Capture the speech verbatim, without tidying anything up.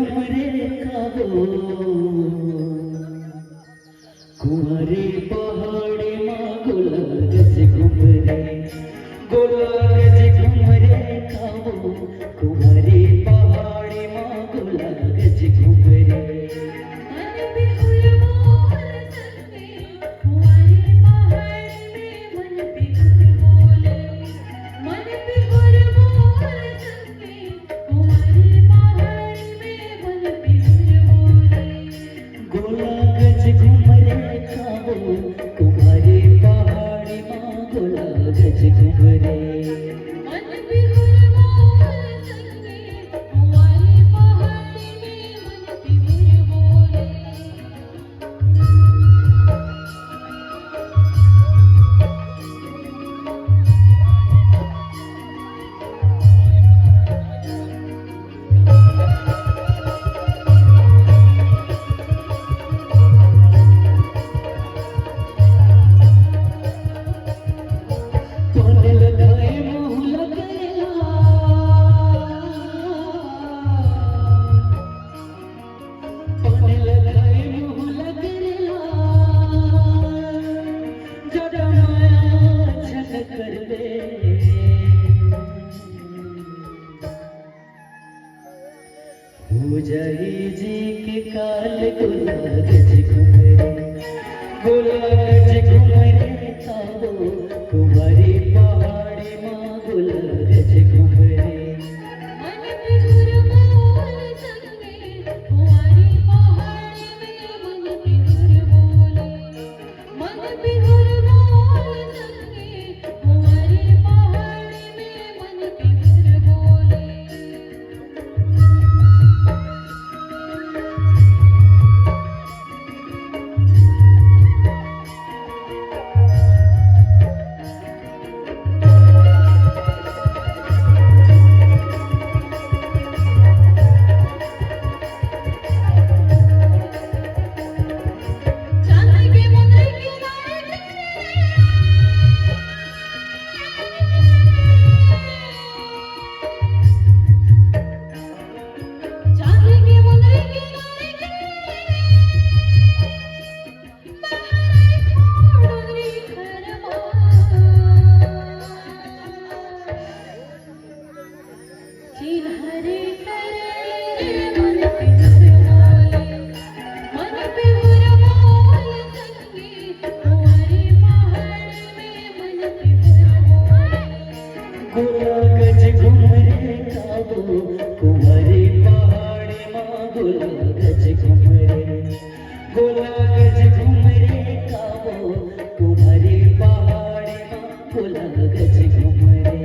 हमरे काबो। कुंवारी पहाड़ी मा गोला गज घुमरे, गोला गज घुमरे काबो। कुंवारी पहाड़ी मा गोला गज घुमरे। मन बिहुर मोर संगे, कुंवारी पहाड़ी में मन बिहुर बोले। मन बिहुर मोर संगे, कुंवारी पहाड़ी में मन बिहुर बोले। गोला गज घुमरे काबो, कुंवारी पहाड़ी मा गोला गज घुमरे। मन बिहुर मोर संगे, कुंवारी पहाड़ी में मन बिहुर बोले। हो जाही जी के काल गोला गज घुमरे, गोला गज घुमरे काबो, कुंवारी पहाड़ी मा गोला गज घुमरे। मन बिहुर मोर संगे, कुंवारी पहाड़ी में मन बिहुर बोले। मन बिहुर मोर संगे, कुंवारी पहाड़ी में मन बिहुर बोले। गोला गज घुमरे काबो, कुंवारी पहाड़ी मा गोला गज घुमरे। गोला गज घुमरे काबो, कुंवारी पहाड़ी मा गोला गज घुमरे।